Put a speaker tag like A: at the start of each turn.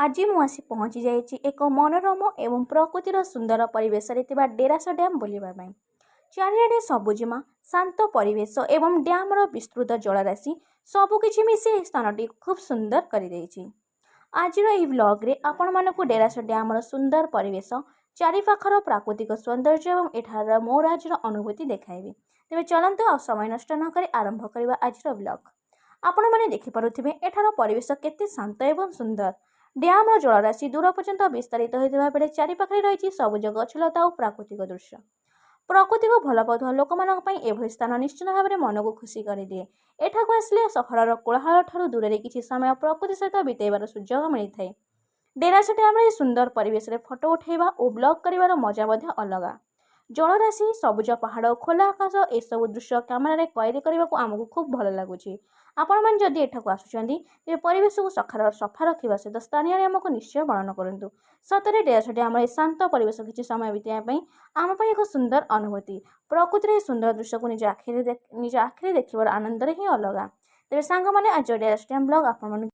A: ଆଜି ମୁଁ ଆସି ପହଞ୍ଚି ଯାଇଛି ଏକ ମନୋରମ ଏବଂ ପ୍ରକୃତିର ସୁନ୍ଦର ପରିବେଶରେ ଥିବା ଡେରାସ ଡ୍ୟାମ୍ ବୁଲିବା ପାଇଁ। ଚାରିଆଡ଼େ ସବୁଜିମା, ଶାନ୍ତ ପରିବେଶ ଏବଂ ଡ୍ୟାମ୍ର ବିସ୍ତୃତ ଜଳରାଶି ସବୁକିଛି ମିଶି ଏହି ସ୍ଥାନଟି ଖୁବ୍ ସୁନ୍ଦର କରିଦେଇଛି। ଆଜିର ଏହି ବ୍ଲଗ୍ରେ ଆପଣମାନଙ୍କୁ ଡେରାସ ଡ୍ୟାମ୍ର ସୁନ୍ଦର ପରିବେଶ, ଚାରିପାଖର ପ୍ରାକୃତିକ ସୌନ୍ଦର୍ଯ୍ୟ ଏବଂ ଏଠାର ମୋରାଜର ଅନୁଭୂତି ଦେଖାଇବି। ତେବେ ଚାଲନ୍ତୁ, ଆଉ ସମୟ ନଷ୍ଟ ନକରି ଆରମ୍ଭ କରିବା ଆଜିର ବ୍ଲଗ୍। ଆପଣମାନେ ଦେଖିପାରୁଥିବେ, ଏଠାର ପରିବେଶ କେତେ ଶାନ୍ତ ଏବଂ ସୁନ୍ଦର। ଡ୍ୟାମ୍ର ଜଳରାଶି ଦୂର ପର୍ଯ୍ୟନ୍ତ ବିସ୍ତାରିତ ହୋଇଥିବା ବେଳେ ଚାରିପାଖରେ ରହିଛି ସବୁଜ ଗଛଲତା ଓ ପ୍ରାକୃତିକ ଦୃଶ୍ୟ। ପ୍ରକୃତିକୁ ଭଲ ପାଉଥିବା ଲୋକମାନଙ୍କ ପାଇଁ ଏଭଳି ସ୍ଥାନ ନିଶ୍ଚିତ ଭାବରେ ମନକୁ ଖୁସି କରିଦିଏ। ଏଠାକୁ ଆସିଲେ ସହରର କୋଳାହଳ ଠାରୁ ଦୂରରେ କିଛି ସମୟ ପ୍ରକୃତି ସହିତ ବିତେଇବାର ସୁଯୋଗ ମିଳିଥାଏ। ଡେରାସ ଡ୍ୟାମ୍ର ଏହି ସୁନ୍ଦର ପରିବେଶରେ ଫଟୋ ଉଠାଇବା ଓ ବ୍ଲଗ୍ କରିବାର ମଜା ମଧ୍ୟ ଅଲଗା। ଜଳରାଶି, ସବୁଜ ପାହାଡ଼, ଖୋଲା ଆକାଶ, ଏସବୁ ଦୃଶ୍ୟ କ୍ୟାମେରାରେ କଏଦ କରିବାକୁ ଆମକୁ ଖୁବ୍ ଭଲ ଲାଗୁଛି। ଆପଣମାନେ ଯଦି ଏଠାକୁ ଆସୁଛନ୍ତି, ତେବେ ପରିବେଶକୁ ସଫା ରଖିବା ସହିତ ସ୍ଥାନୀୟ ନିୟମକୁ ନିଶ୍ଚୟ ପାଳନ କରନ୍ତୁ। ସତରେ ଡେରାସ ଡ୍ୟାମ୍ର ଏହି ଶାନ୍ତ ପରିବେଶ କିଛି ସମୟ ବିତାଇବା ପାଇଁ ଆମ ପାଇଁ ଏକ ସୁନ୍ଦର ଅନୁଭୂତି। ପ୍ରକୃତିର ଏହି ସୁନ୍ଦର ଦୃଶ୍ୟକୁ ନିଜ ଆଖିରେ ଦେଖିବାର ଆନନ୍ଦରେ ହିଁ ଅଲଗା। ତେବେ ସାଙ୍ଗମାନେ, ଆଜିର ଡେରାସ ଡ୍ୟାମ୍ ବ୍ଲଗ୍ ଆପଣମାନଙ୍କୁ